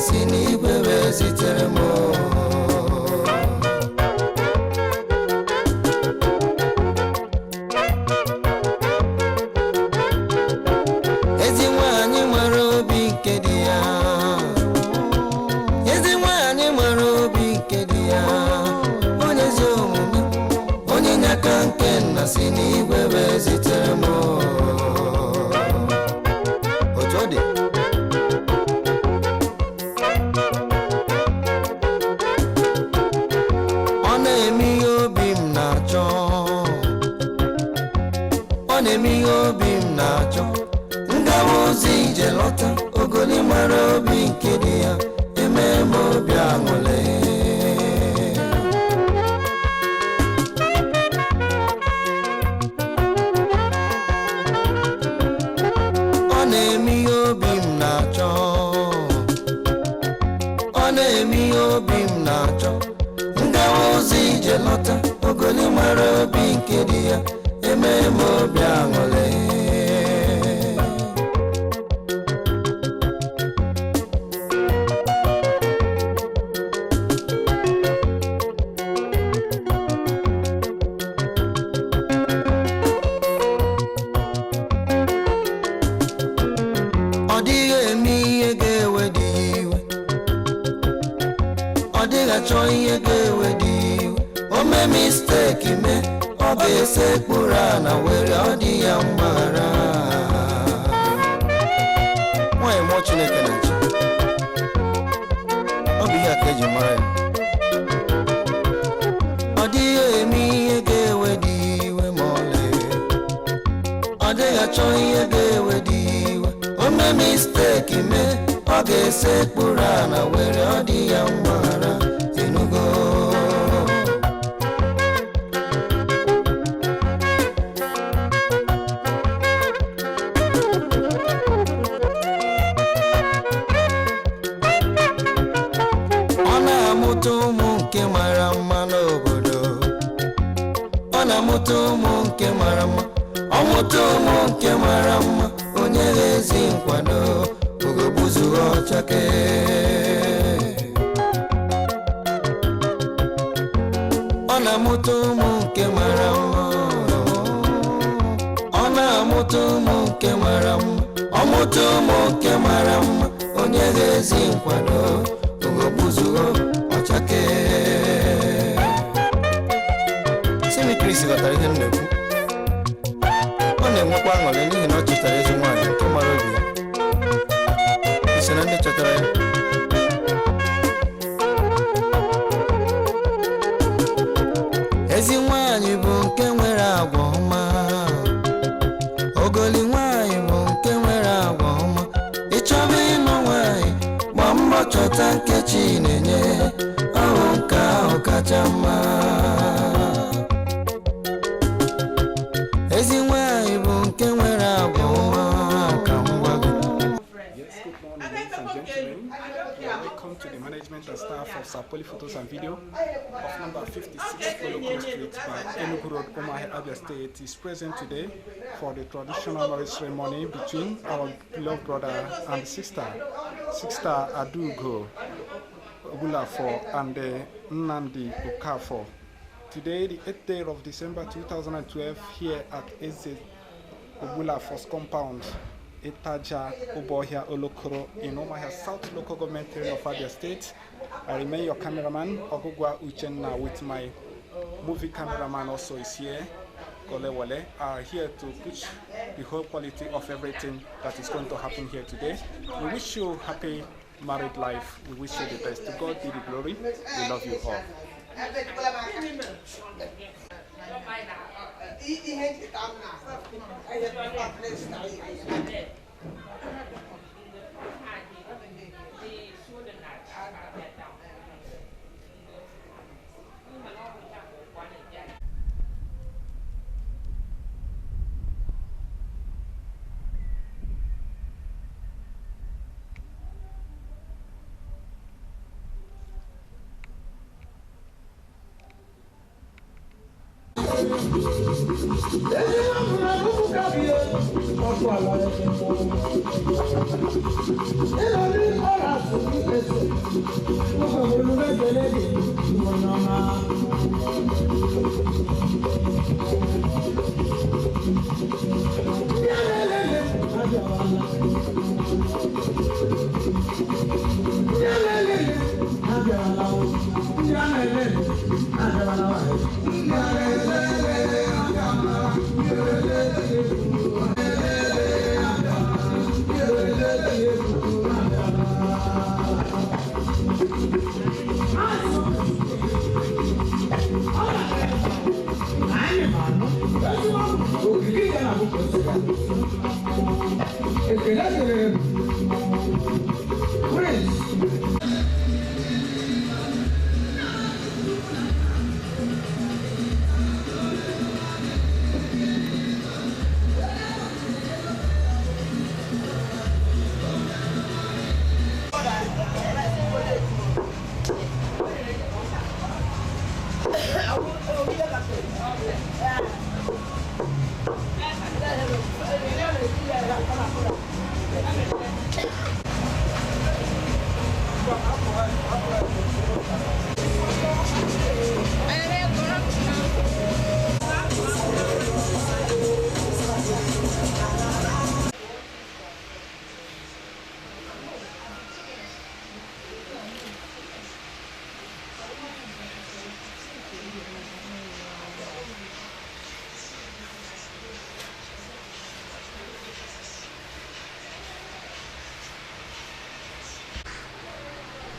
si n'igwe wee zitere m. Ezi nwanyị nwere obi nke di ya, ezi nwanyị nwere obi nke di ya, onye ezi omume, onye nyaka nke nna si n'igwe wee zitere m. Otu ọ dị, ọ na-eme ihe obi m na-achọ, ọ na-eme ihe obi m na-achọ. Ngawa ozi ije lọta, ogoli mara obi nke di ya, eme m obi aṅụrị. Ọ na-eme ihe obi m na-achọ, ọ na-eme ihe obi m na-achọ. Ngawa ozi ije lọta, ogoli mara obi nke di ya, eme m obi aṅụrị. Ọ dịghị eme ihe ga-ewe dị iwe, ọ dịghị achọ ihe ga-ewe dị iwe. O mee misteki mee, ọ ga-ese kpụrụ ana were ọ dị ya mgbaghara. Nwanyị mmụọ Chineke na-achị, ọ bụ ihe a ka eji mara ya. Ọ dịghị eme ihe ga-ewe dị iwe ma ọlị, ọ dịghị achọ ihe ga-ewe dị iwe. O mee misteki mee, ọ ga-ese kpụrụ ana were ọ dị ya mgbaghara. Enugo ọ na-amụta ụmụ nke mara mma n'obodo, ọ na-amụta ụmụ nke mara mma, ọ mụta ụmụ nke mara mma, onye ezi nkwado ogogbuzuo ọchake. Ọ na-amụta ụmụ nke mara mma, ọ na-amụta ụmụ nke mara mma, ọ mụta ụmụ nke mara mma, onye ezi nkwado ogogbuzuo ọchake. Simi Chris ghọtara ihe m na-ekwu. Ọ na-enwekwa aṅụrị n'ihi na ọ chọtara ezi nwanyị nke mara obi ya. Isi na ndị chọtara ya. Ezi nwanyị bụ nke nwere agwa ọma, ogoli nwanyị bụ nke nwere agwa ọma. Ịchọba ịnụ nwanyị, gba mbọ chọta nke Chi na-enye, ọhụ nke ahụ kacha mma. Ezi nwanyị bụ nke nwere agwa ọma ka ngwa gị. Yes, good morning, ladies and gentlemen. Welcome to the management and staff of Sapoli Photos and Video of number 56 Olokoro Street by Olokoro Umuahia, Abia State is present today for the traditional marriage ceremony between our beloved brother and sister Adugo, Ogbulafor and Nnamdi, Okafor. Today, the 8th day of December 2012, here at Ogbulafor's compound, Etaja, Obohia, Olokoro, in Umuahia South Local Government Area of Abia State. I remain your cameraman, Ogugwa Uchenna, with my movie cameraman also is here, Kole Wale, are here to push the whole quality of everything that is going to happen here today. We wish you happy married life. We wish you the best. To God be the glory. We love you all.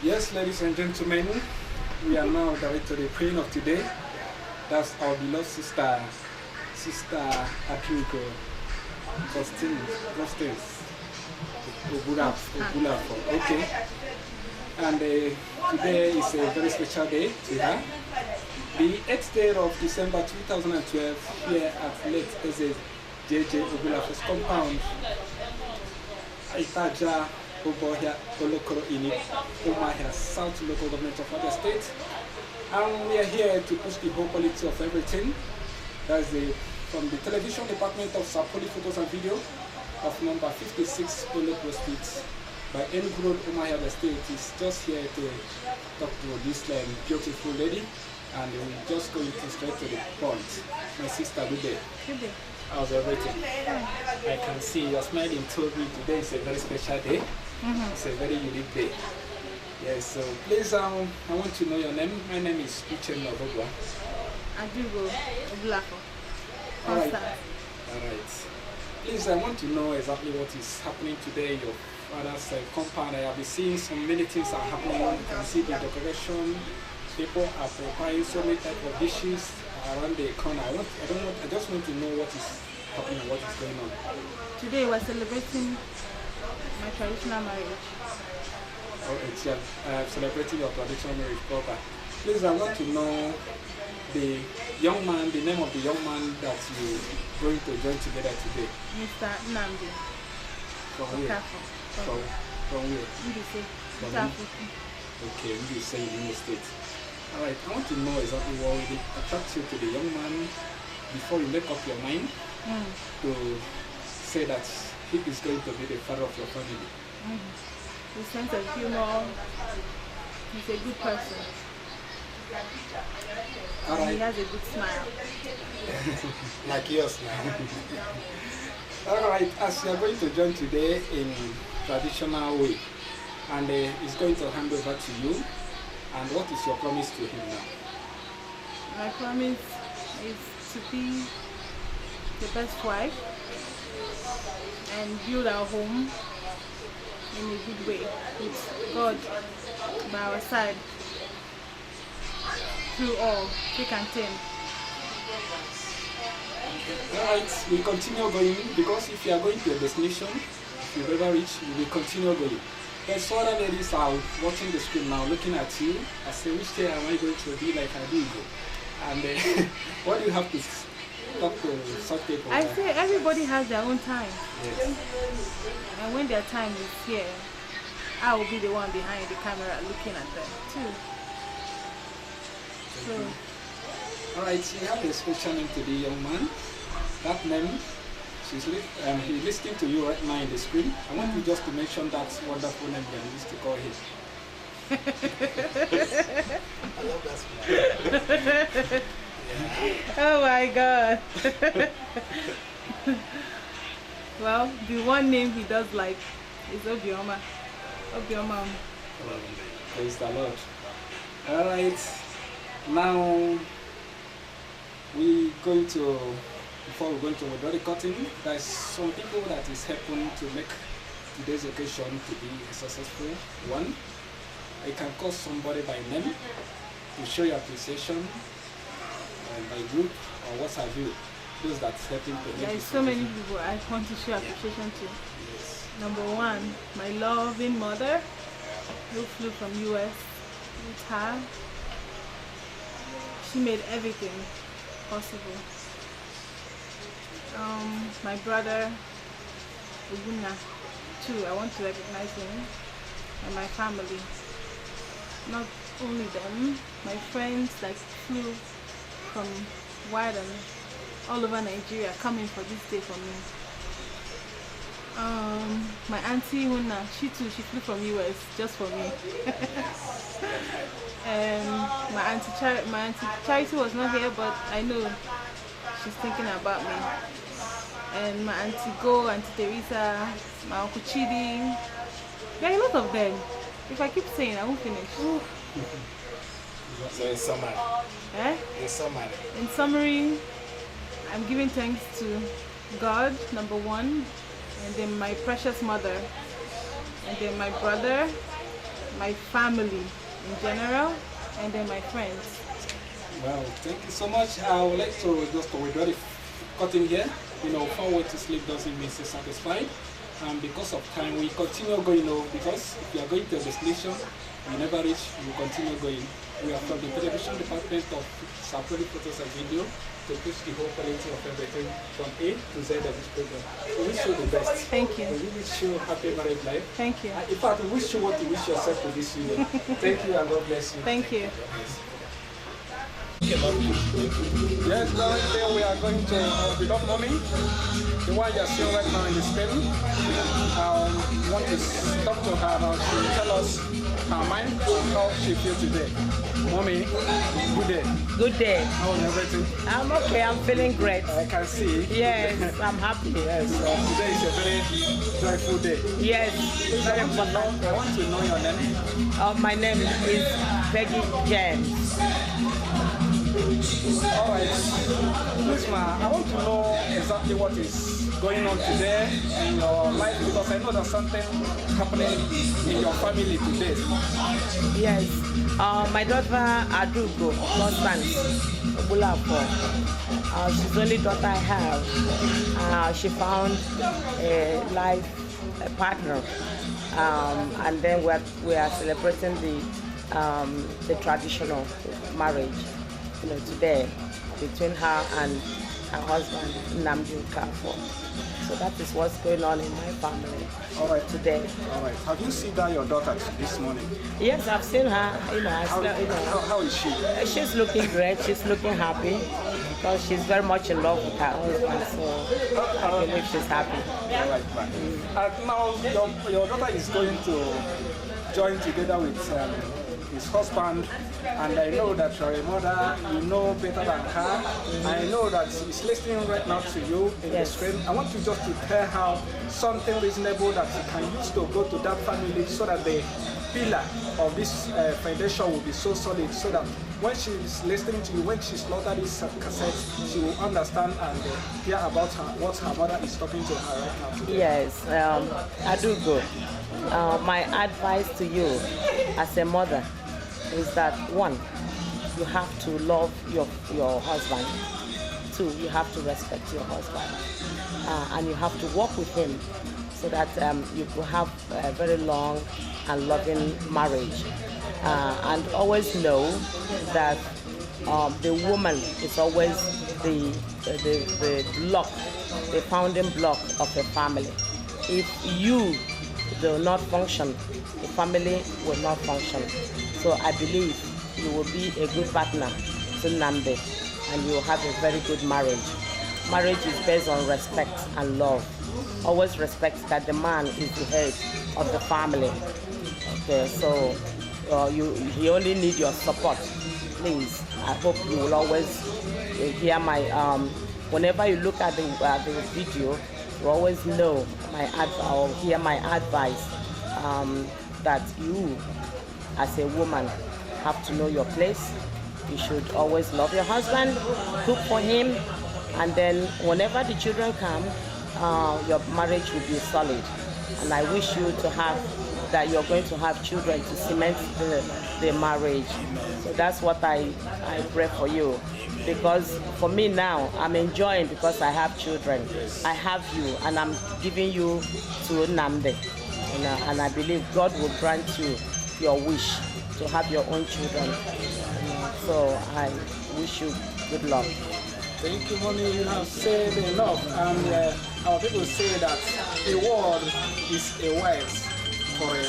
Yes, ladies and gentlemen, we are now direct to the queen of today. That's our beloved sister Adugo, Constance, Ogbulafor. Okay. And today is a very special day to her. The 8th day of December 2012, here at late JJ Ogbulafor's compound, Ihite, Olokoro Umuahia, South Local Government of Abia State. And we are here to push the whole quality of everything. That's from the television department of Sapoli Photos and Video of number 56 Olokoro Street by Olokoro Umuahia State. Is just here to talk to this beautiful lady, and we're just going to straight to the point. My sister, good day. Good day. How's everything? I can see you're smiling told me today is a very special day. It's a very unique day. Yes, so please, I want to know your name. My name is Ihite. Adugo, Ogbulafor. Constance. Alright. Please, I want to know exactly what is happening today in your father's compound. I have been seeing so many things are happening. You can see the decoration. People are preparing so many types of dishes around the corner. I just want to know what is happening, what is going on. Today we're celebrating my traditional marriage. Oh, it's celebrating your traditional marriage proper. Please, I want to know the young man, the name of the young man that you're going to join together today. Mr. Nnamdi. From where? Okafor. From where? Mbaise. From Afoukwu. Okay, Mbaise in the state. Alright, I want to know exactly what really attracts you to the young man before you make up your mind to say that he is going to be the father of your family. His sense of humor, he's a good person. Alright. And he has a good smile. Like yours now. Alright, as you are going to join today in traditional way, and he's going to hand over to you. And what is your promise to him now? My promise is to be the best wife and build our home in a good way with God by our side through all thick and thin. Alright, we continue going, because if you are going to a destination, if you ever reach, you will continue going. There's other ladies are watching the screen now, looking at you. I say, which day am I going to be like Adugo? And what do you have to talk to such people? I say everybody has their own time. Yes. And when their time is here, I will be the one behind the camera looking at them too. So Alright, we have a special name to the young man. That name, he's listening to you right now in the screen. I want you just to mention that wonderful name that you used to call him. I love that smile. Oh my God. Well, the one name he does like is Obioma. Obioma. Praise the Lord. Alright, now before we go into the cutting, there's some people that is helping to make today's occasion to be a successful one. I can call somebody by name to show your appreciation by group or what have you. Those that's helping to make There's so many people I want to show appreciation to. Yes. Number one, my loving mother who flew from US with her. She made everything possible. My brother Ogbuna too, I want to recognize him, and my family. Not only them, my friends that flew from wide and all over Nigeria coming for this day for me. My auntie Una, she flew from US just for me. And my auntie Charity was not here, but I know she's thinking about me. And my auntie Go, auntie Teresa, my uncle Chidi. There are a lot of them. If I keep saying, I won't finish. So in summary. Eh? In summary, I'm giving thanks to God, number one, and then my precious mother, and then my brother, my family in general, and then my friends. Well, thank you so much. I would like to just withdraw the cutting here. You know, 4 way to sleep doesn't mean you're satisfied. Because of time, we continue going, because if you are going to a destination, you never reach, you continue going. We are from the television department of Sapoli Photos and Video to push the whole quality of everything from A to Z of this program. We wish you the best. Thank you. We wish you happy married life. Thank you. In fact, we wish you what you wish yourself with this year. Thank you and God bless you. Thank you. Yes, currently we are going to beloved mommy, the one you are seeing right now in the screen. We want to talk to her now. She will tell us her mind and how she feels today. Mommy, good day. Good day. How is everything? I'm okay. I'm feeling great. I can see. Yes, I'm happy. Yes, today is a very joyful day. Yes, very important. I want to know your name. My name is Peggy James. Alright, Miss Ma, I want to know exactly what is going on today in your life, because I know there's something happening in your family today. Yes, my daughter Adugo, Constance, Ogbulafor. She's the only daughter I have. She found a life partner, and then we are celebrating the traditional marriage, today between her and her husband Nnamdi Okafor. So that is what's going on in my family. All right. Today. All right. Have you seen your daughter this morning? Yes, I've seen her. How is she? She's looking great. She's looking happy because she's very much in love with her husband. So I believe she's happy. All right. Now your daughter is going to join together with his husband, and I know that you're a mother, you know better than her. I know that he's listening right now to you in the screen. I want you just to tell her something reasonable that she can use to go to that family, so that the pillar of this foundation will be so solid, so that when she's listening to you, when she's loaded this cassette, she will understand and hear about what her mother is talking to her right now today. Yes, Adugo, my advice to you as a mother is that, one, you have to love your husband. Two, you have to respect your husband. And you have to work with him so that you will have a very long and loving marriage. And always know that the woman is always the block, the founding block of a family. If you do not function, the family will not function. So I believe you will be a good partner to Nnamdi, and you have a very good marriage. Marriage is based on respect and love. Always respect that the man is the head of the family. Okay, so he only needs your support. Please, I hope you will always hear my, whenever you look at the video, you always know or hear my advice, that you, as a woman, have to know your place. You should always love your husband, cook for him, and then whenever the children come, your marriage will be solid. And I wish you to have that you're going to have children to cement the marriage. So that's what I pray for you. Because for me now, I'm enjoying because I have children. I have you, and I'm giving you to Nnamdi. You know, and I believe God will grant you your wish to have your own children. So I wish you good luck. Thank you, Mommy. You have said enough. And our people say that a word is a word for a.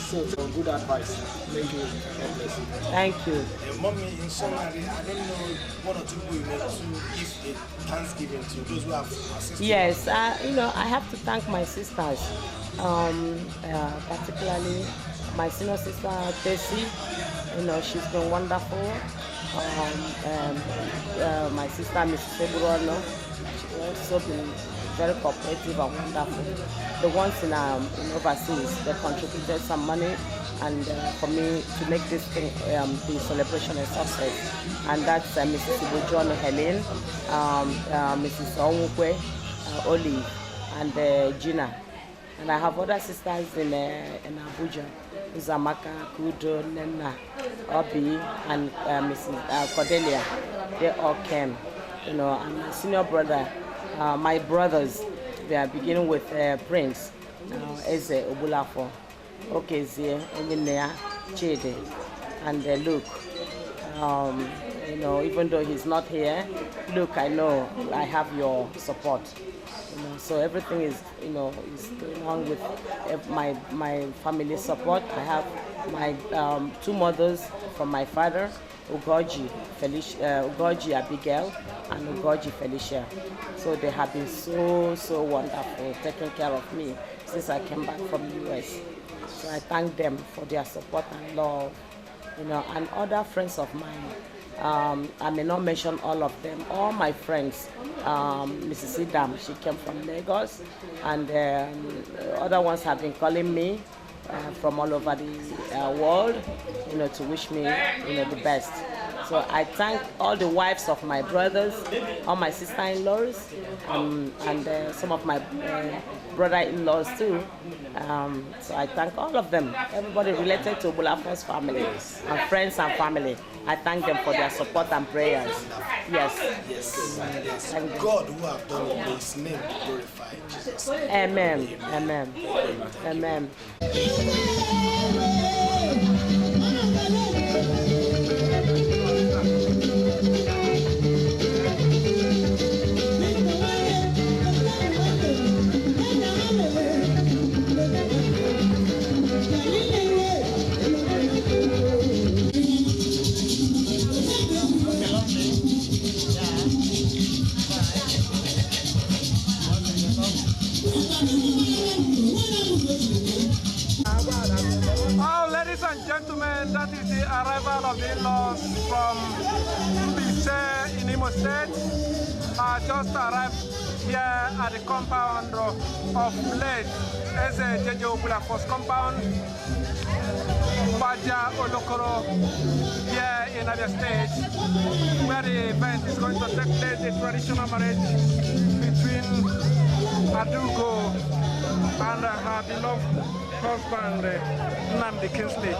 So, good advice. Thank you. God bless you. Thank you. Mommy, in summary, I don't know one or two people you know to give a thanksgiving to those who have assisted. Yes, you know, I have to thank my sisters, particularly my senior sister, Tessie. You know, she's been wonderful. My sister, Mrs. February, she's also been very cooperative and wonderful. The ones in overseas, they contributed some money and for me to make this thing, the celebration a success. And that's Mrs. Ibojon Helen, Mrs. Onwukwe, Olive, and Gina. And I have other sisters in Abuja, Zamaka, Kudo, Nena, Obi, and Mrs. Cordelia. They all came, you know, and my senior brother, my brothers, they are beginning with Prince, Eze, Ogbulafor, Okezie, Eminea, Chede, and Luke. You know, even though he's not here, Luke, I know I have your support. You know, so everything is, you know, is going on with my family support. I have my two mothers from my father, Ugoji Abigail and Ugoji Felicia. So they have been so wonderful, taking care of me since I came back from the US. So I thank them for their support and love, you know, and other friends of mine. I may not mention all of them. All my friends, Mrs. Idam, she came from Lagos, and other ones have been calling me from all over the world, you know, to wish me, you know, the best. So I thank all the wives of my brothers, all my sister-in-laws, and some of my brother-in-laws too. So I thank all of them, everybody related to Ogbulafor's family, and friends and family. I thank them for their support and prayers. Yes. Yes. God who have done it, may His name be glorified. Jesus. Amen. Amen. Amen. Oh, ladies and gentlemen, that is the arrival of the in-laws from Mbaise in Imo State. Just arrived here at the compound of late Eze Jeje Ogbulafor's compound, Abia Olokoro, here in Abia State, where the event is going to take place, the traditional marriage between Adugo and her beloved husband, Nnamdi Kingsley.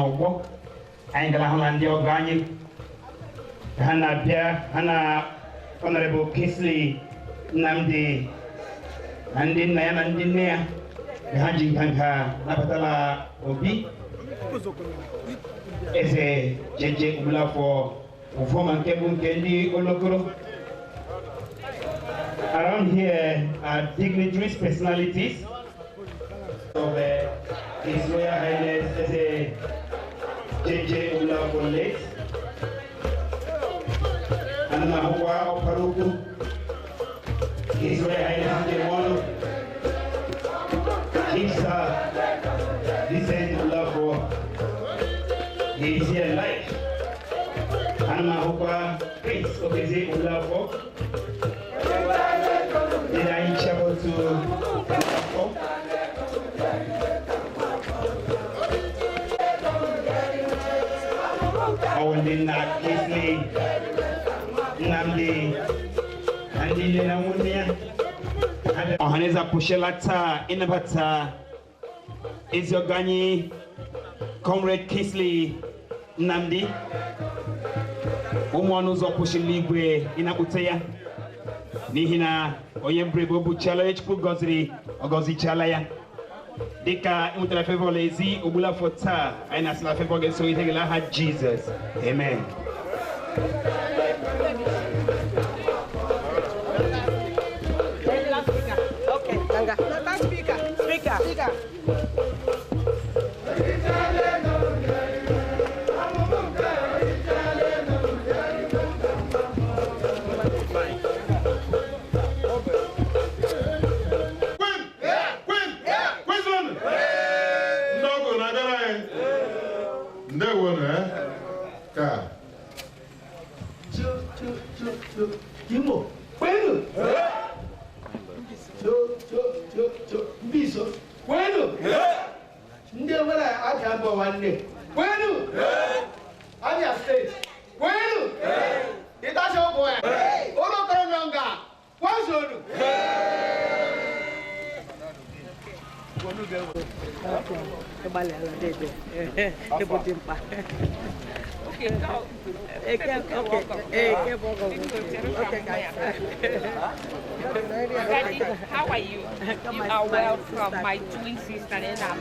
n'ọgbọ anyị gara hụ na ndị ọgọ anyị ha na-abịa ha na Honorable Kingsley Nnamdi na ndị nna ya na ndị nne ya ha ji nkanka nabatala obi eze jeje Ogbulafor ufoma nke bụ nke ndị Olokoro. Around here are dignitaries, personalities of His Royal Highness eze jeje Ogbulafor late. And Afoukwu, His Royal Highness Nnamdi Chief Sir, Vincent Ogbulafor, he is here live. And Afoukwu, Prince of Ogbulafor, then I travel to Ogbulafor. Our dinner, Kingsley Nnamdi, and the Namunia. Ohaneza Pushelata, Inabata, Izogani, Comrade Kingsley Nnamdi, Umwanuzo Pusheligwe, Inabuteya, Nihina, Oyembrebo Buchala, Hpu Gozri, Ogozi Chalaya. Dika imutela favor lezi Ogbulafor ta aina sila favor geso itegela ha Jesus. Amen. Okay, Ganga. Speaker. Kimo, bueno. Mbiso, bueno. Ndị nwere Abia mbọ nwanne. Bueno. Abia State. Bueno. Ịtacha ọgwụ ya. Olokoro Nonga. Kwazonu. How are you? You are welcome, my twin sister and I'm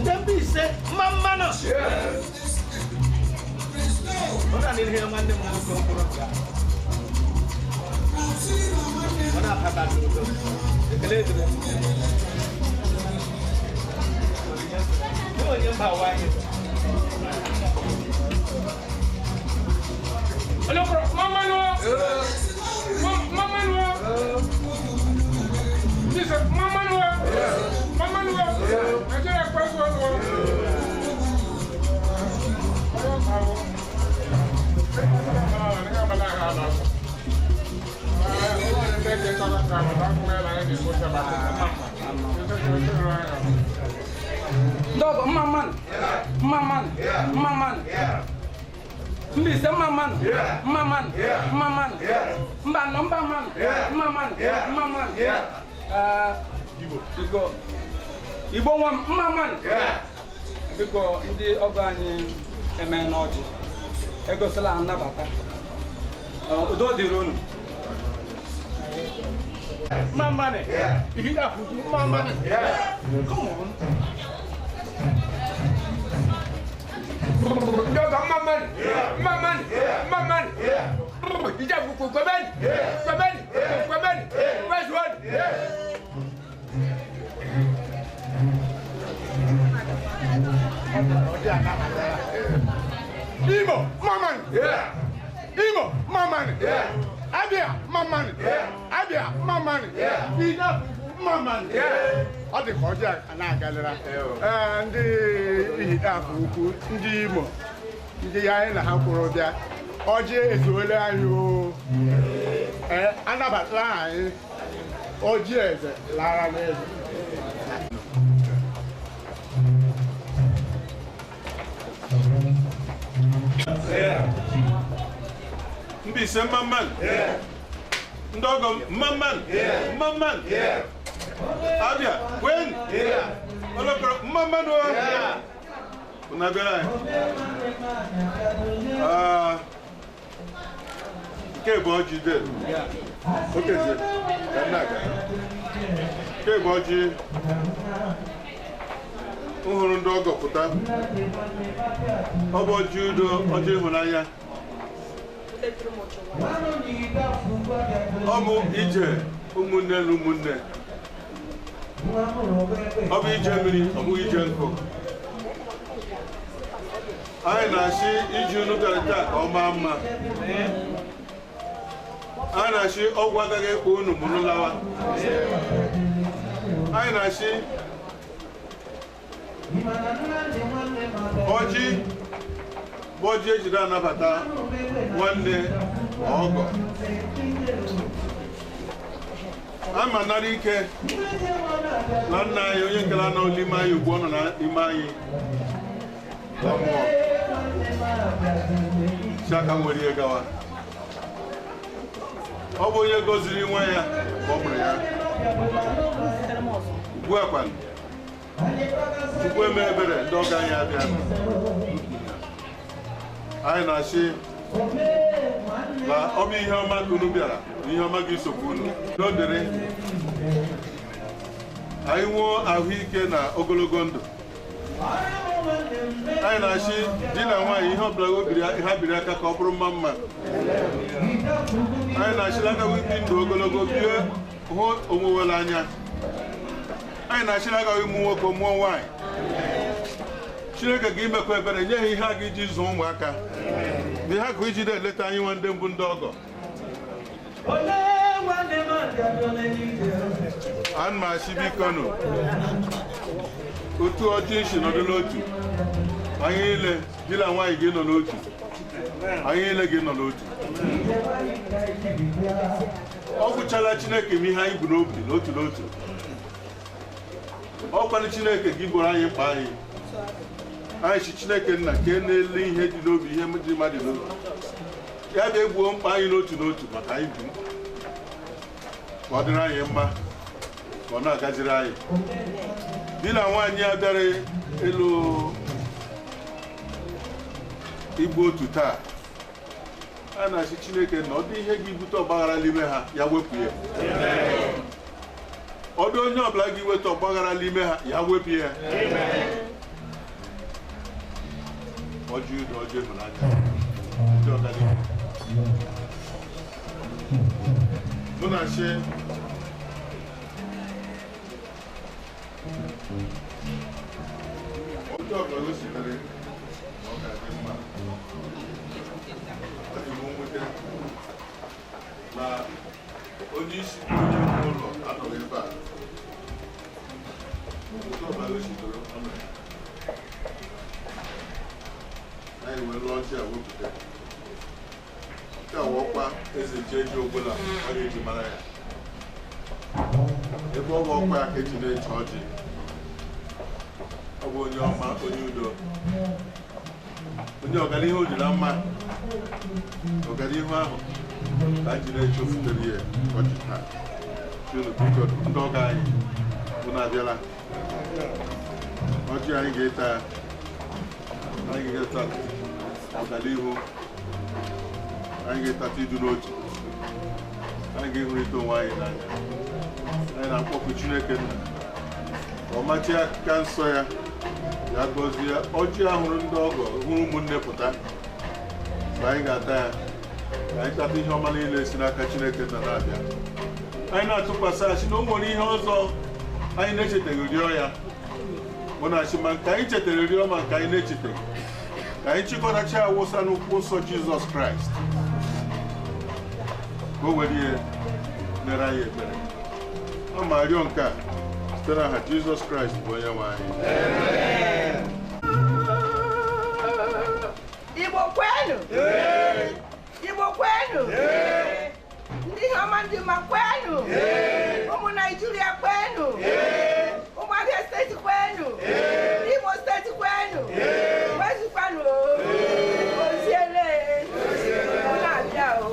Mbaise, mamano. Ona ni here mande mo ko ko. Ona papa do. Ekele do. Yo nyamba wa ni. Olokoro, mamano. Mamano. Listen, mamano. Mamano. Ajara kwazo wo. Dog, maman. Mbaise, maman. Igbo nwa maman. Biko ndị ọgọ anyị eme n'ọjị. Egosila nnabata. Udo dịrị unu. Mamane. Ihite Afoukwu, mamane. Come on. Dog, maman. Ihite Afoukwu, Kweben. Where's one? Igbo, maman. Igbo, maman. Abia, maman. Abia, maman. Ihite Afoukwu, maman. Ọ dị ka ọjọọ na-agalera. Ndị Ihite Afoukwu, ndị Imo, ndị ya anyị na ha kwụrụ bịa. Ọjị ezuola anyị o. Anabatala anyị. Ọjị eze lara n'eze. Mbaise mamman. Ndogo mamman. Abia, when? Olokoro mamman o. Una bera. Ke boji de. Okay, sir. Kanaga. Ke boji. Uhuru ndogo puta. Oboji udo, oji hunanya. Ọmụ ije ụmụnne na ụmụnne. Ọ bụ ije mmiri, ọ bụ ije nkụ. Anyị na-achị iji unu garịta ka ọ maa mma. Anyị na-achị ọgwụ agaghị ekpo unu mụrụ lawa. Anyị na-achị ọjị bụ ọjị ejiri anabata nwanne ọgọ. Ama nara ike na nna anyị onye nkere anọ n'ime anyị ugbu ọ nọ n'ime anyị na mmụọ Chiaka nwere ihe gawa. Ọ bụ onye gọziri nwa ya ka ọ mụrụ ya. Ugbu a kwanụ Chukwu eme ebere ndị ọga anyị abịa. Anyị na-achị na ọ bụ ihe ọma ka unu bịara na ihe ọma gị sokwu unu n'odere anyị nwụọ ahụike na ogologo ndụ anyị na-achị di na nwaanyị ihe ọbụla ha biri aka ka ọ bụrụ mma mma. Anyị na-achịla aka ibi ndụ ogologo bie hụ onwewela anya. Anyị na-achịla aka ịmụ nwoke mụọ nwaanyị. Chineke ga imekwa ebere nye ha ihe a ga-iji zụọ ụmụaka. Dị ha ka iji na-eleta anyị nwe ndị mbụ ndị ọgọ. Ana m achị biko nụ otu ọjọọ isi nọdụ n'otu. Anyị niile di na nwaanyị gị nọ n'otu. Anyị niile gị nọ n'otu. Ọ gwụchala Chineke m ihe anyị bụ n'obi n'otu n'otu. Ọ kwanụ Chineke gị bụrụ anyị mkpa anyị. Anyị si Chineke nna ka e na-ele ihe dị n'obi ihe dị mmadụ n'obi. Ya bịa egbuo mkpa anyị n'otu n'otu maka anyị bụ ka ọ dịrị anyị mma ka ọ na-agaziri anyị. Di na nwaanyị a bịara ịlụ igbu otu taa, a na-asị Chineke na ọ dị ihe ga-ebute ọgbaghara n'ime ha ya wepụ ya. Ọ dị onye ọbụla ga-eweta ọgbaghara n'ime ha ya wepụ ya. Ọjọọ udo ọjọọ ịhụnanya ndị ọganihu. Mụ na chi otu ọbụla o sitere na ọ ga-adị mma. Ọ dị m nwute na onye isi onye ụlọ anọghị ebe a. Otu ọbụla o sitere ọnụ ya. Anyị wee lụọ ọchị a wepụta. Nke a wọkwa eze Jeje Ogbula ọ ga-eji mara ya. Ebe ọ bụ ọkwa ya ka eji na-eche ọjị. Ọ bụ onye ọma, onye udo, onye ọganihu dị na mma. Ọganihu ahụ ka anyị ji na-eche ofutere ihe ọjị taa. Chinu biko ndị ọga anyị bụ na-abịala. Ọjị anyị ga-eta ya. Anyị ga-eta ọganihu. Anyị ga-etata idu n'otu. Anyị ga-ehụrịta onwe anyị n'anya. Anyị na-akpọkụ Chineke nna ka ọ machi aka nsọ ya ya gọzie ọjị ahụrụ ndị ọgọ hụrụ ụmụnne pụta mgbe anyị ga-ata ya ka anyị tata ihe ọma niile si n'aka Chineke nna na-abịa. Anyị na-atụkwasị achị na o nwere ihe ọzọ anyị na-echetaghị rịọ ya. Mụ na achị ma nke anyị chetara rịọ ma nke anyị na-echetaghị ka anyị chịkọtacha awụsa n'ụkwụ nsọ Jizọs Kraịst ka o were ihe mere anyị ekpere. Ọ ma rịọ nke a site n'aha Jizọs Kraịst bụ onye nwe anyị. Igbo kwenu! Igbo kwenu! Ndị ihe ọma ndị mma kwenu! Ụmụ Naịjirịa kwenu! Ụmụ Abia steeti kwenu! Imo steeti kwenu! Wezikwanụ oziele! Ọ na-abịa o!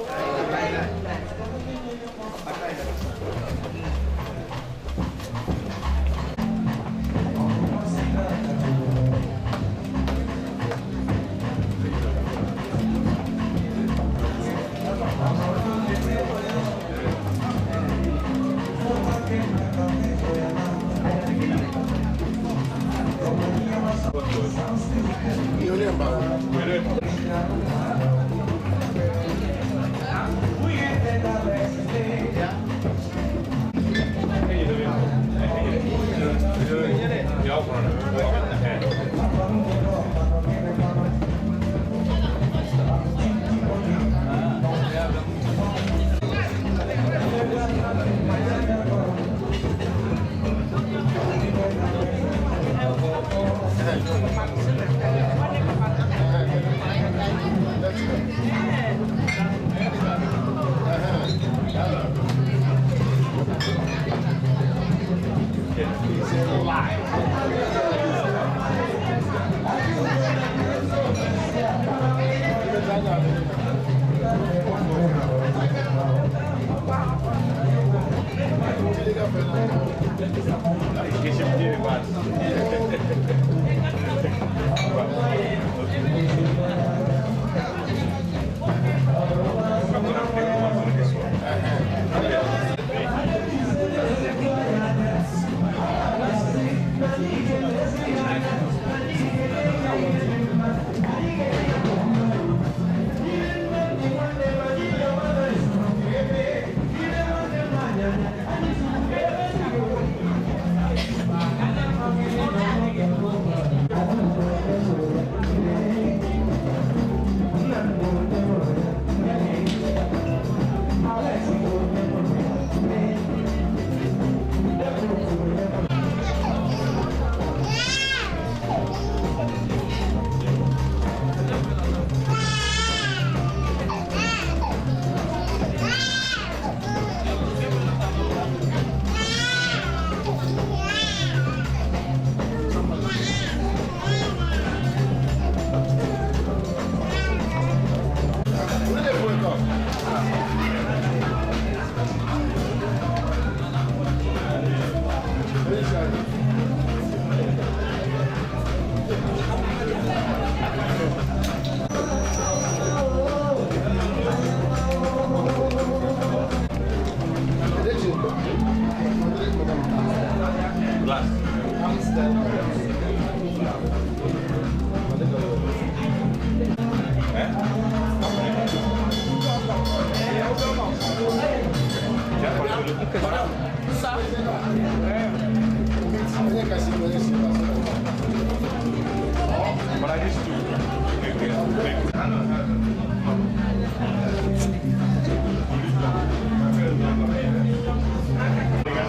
But I used to.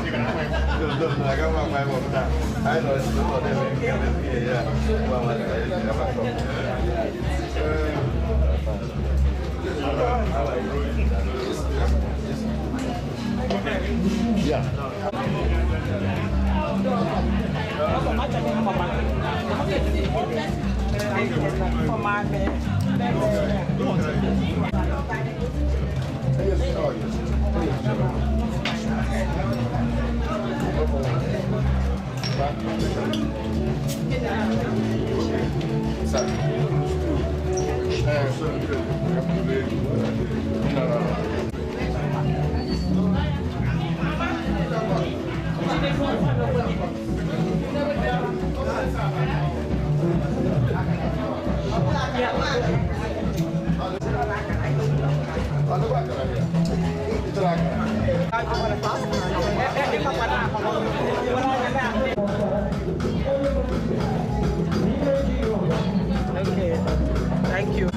I got my mom now. I know it's not them. Yeah. Okay, thank you.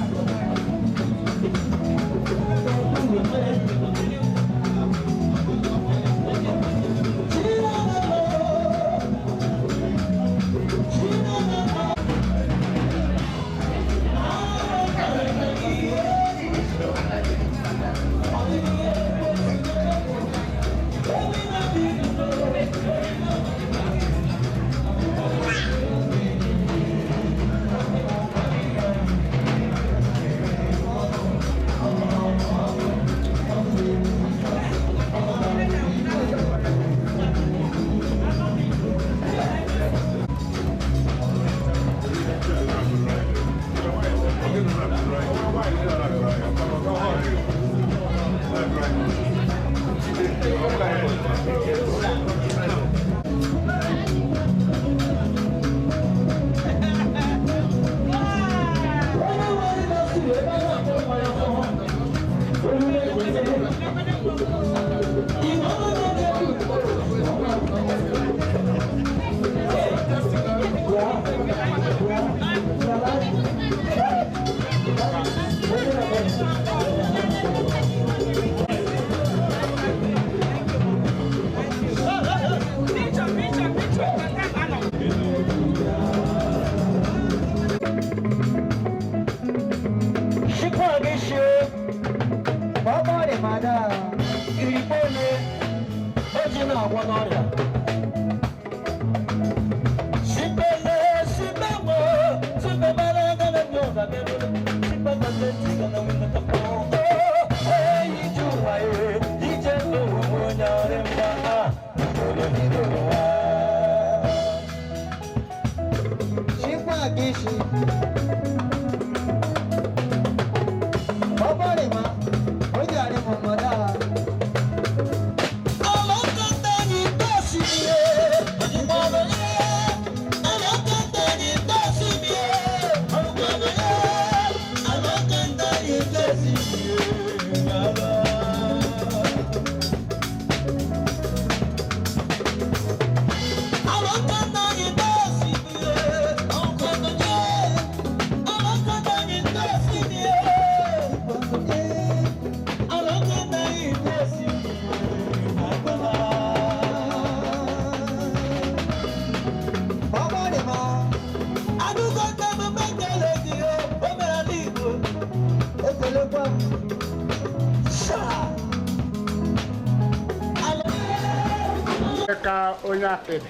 Ka onye akpịrị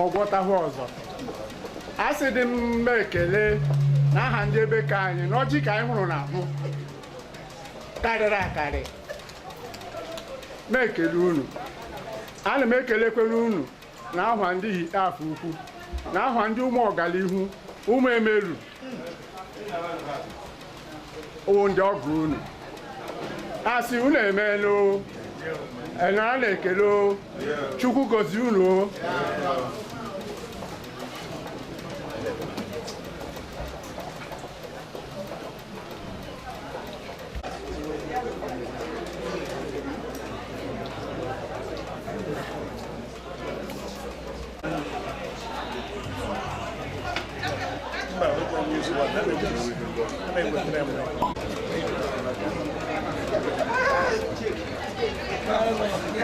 ọgwọtahụ ọzọ a sị dị mma ekele n'aha ndị ebe ka anyị n'ọjị ka anyị hụrụ n'ahụ karịrị akarị na-ekele unu ana m ekelekwere unu n'aha ndị Ihite Afoukwu n'aha ndị ụmụ ọganihu ụmụ emeru owo ndị ọgụ unu asị unu emeela Enara na-ekele Chukwu gozie unu Thank you.